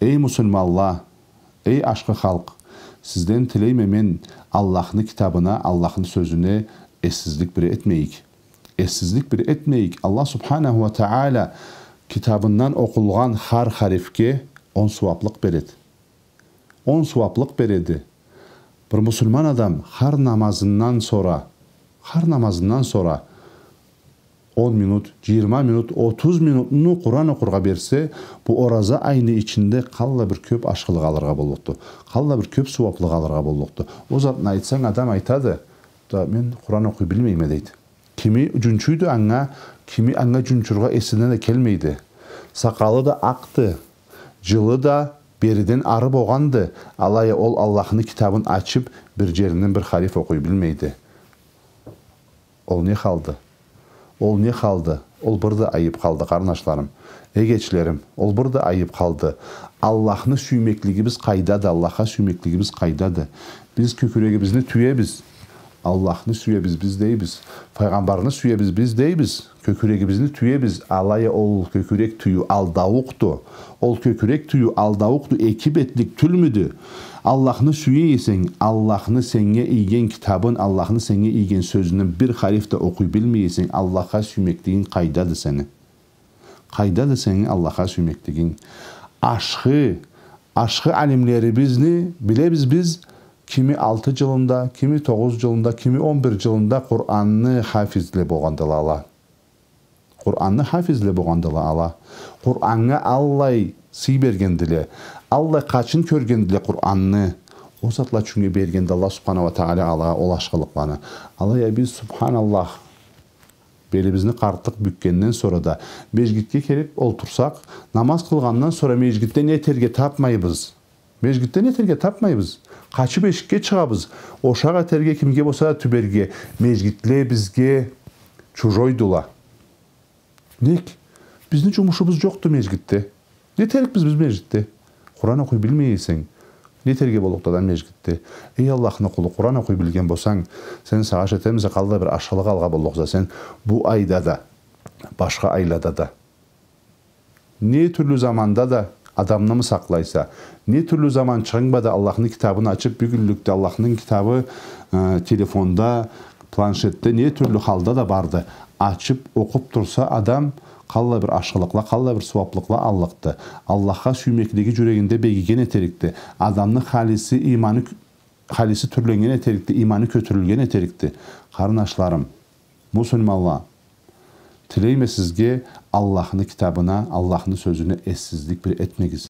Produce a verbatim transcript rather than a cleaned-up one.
Эй муслиманла, эй ашхы халкъ, сизден тилейме мен, Аллахны китабына, Аллахны сёзюне эссизлик бир этмейик. Эссизлик бир этмейик. Аллах субханаху ва тагъала китабындан окъулгъан хар харифге он сууаплыкъ береди. Он сууаплыкъ береди. Бир муслиман адам хар намазындан сора, хар намазындан сора он минут, джыйырма минут, отуз минутну Къуран окъургъа берсе, бу ораза айны ичинде къаллай бир кёп ашхылыкъ алыргъа боллукъду. Къаллай бир кёп сууаплыкъ алыргъа боллукъду. Ол затны айтсанг, адам айтады: «Да мен Къуран окъуй билмейме», — дейди. Кими джунчуйду анга, кими анга джунчургъа эсине да келмейди. Сакъалы да акъды, джылы да бериден ары болгъанды, алай а ол Аллахны китабын ачып, бир джеринден бир хариф окъуй билмейди. Ол не халды? Ол не халды? Ол бир да айып халды, къарнашларым. Эгечлерим, ол бир да айып халды. Аллахны сюймеклигибиз къайдады, Аллахха сюймеклигибиз къайдады? Биз кёкюрегибизни тюебиз. Аллахны сюебиз биз дейбиз. Файгъамбарны сюебиз биз дейбиз. Кёкюрегибизни тюебиз. Алай а ол кёкюрек тюйю алдаукъду. Ол кёкюрек тюйю алдаукъду, эки бетлик тюлмюдю? Аллахны сюе эсенг, Аллахны сеннге ийген китабын, Аллахны сеннге ийген сёзюнден бир хариф да окъуй билмей эсенг, Аллахха сюймеклигинг къайдады сени? Къайдады сени Аллахха сюймеклигинг? Ашхы, ашхы алимлерибизни билебиз биз, кими алты джылында, кими тогъуз джылында, кими он бир джылында Къуранны хафизле болгъандыла ала. Къуранны хафизле болгъандыла ала. Къураннга аллай сый бергендиле, аллай къачын кёргендиле Къуранны. Ол затла ючюннге бергенди Аллах субханаху ва тагъала алагъа ол ашхылыкъланы. Алай а биз, субханаллах, белибизни къартлыкъ бюкгенден сора да, межгитге келип олтурсакъ, намаз къылгъандан сора межгитде не этерге тапмайбыз. Межгитде не этерге тапмайбыз. Къачып эшикге чыгъабыз. Ошакъ этерге, кимге болса да тюберге. Межгитле бизге чужойдула. Нек? Бизни джумушубуз джокъду межгитде. Не этерикбиз биз межгитде? Къуран окъуй билмей эсенг, не этерге боллукъду адам межгитде? Эй Аллахны къулу, Къуран окъуй билген болсанг, сен сагъыш этемисе, къаллай бир ашхылыкъ алгъа боллукъса сен бу айда да, башха айлада да. Не тюрлю заманда да адамнымы сакълайса, не тюрлю заманчыгъынг бла да Аллахны китабын ачып, бюгюнлюкде Аллахны китабы, э, телефонда, планшетде, не тюрлю халда да барды. Ачып, окъуп турса адам, къаллай бир ашхылыкъла, къаллай бир сууаплыкъла аллыкъды. Аллахха сюймеклиги джюрегинде бегиген этерикди. Адамны халиси, иманы кю-, халиси тюрленнген этерикди, иманы кётюрюлген этерикди. Къарнашларым, муслиманла, тилейме сизге, Аллахны китабына, Аллахны сёзюне эссизлик бир этмегиз.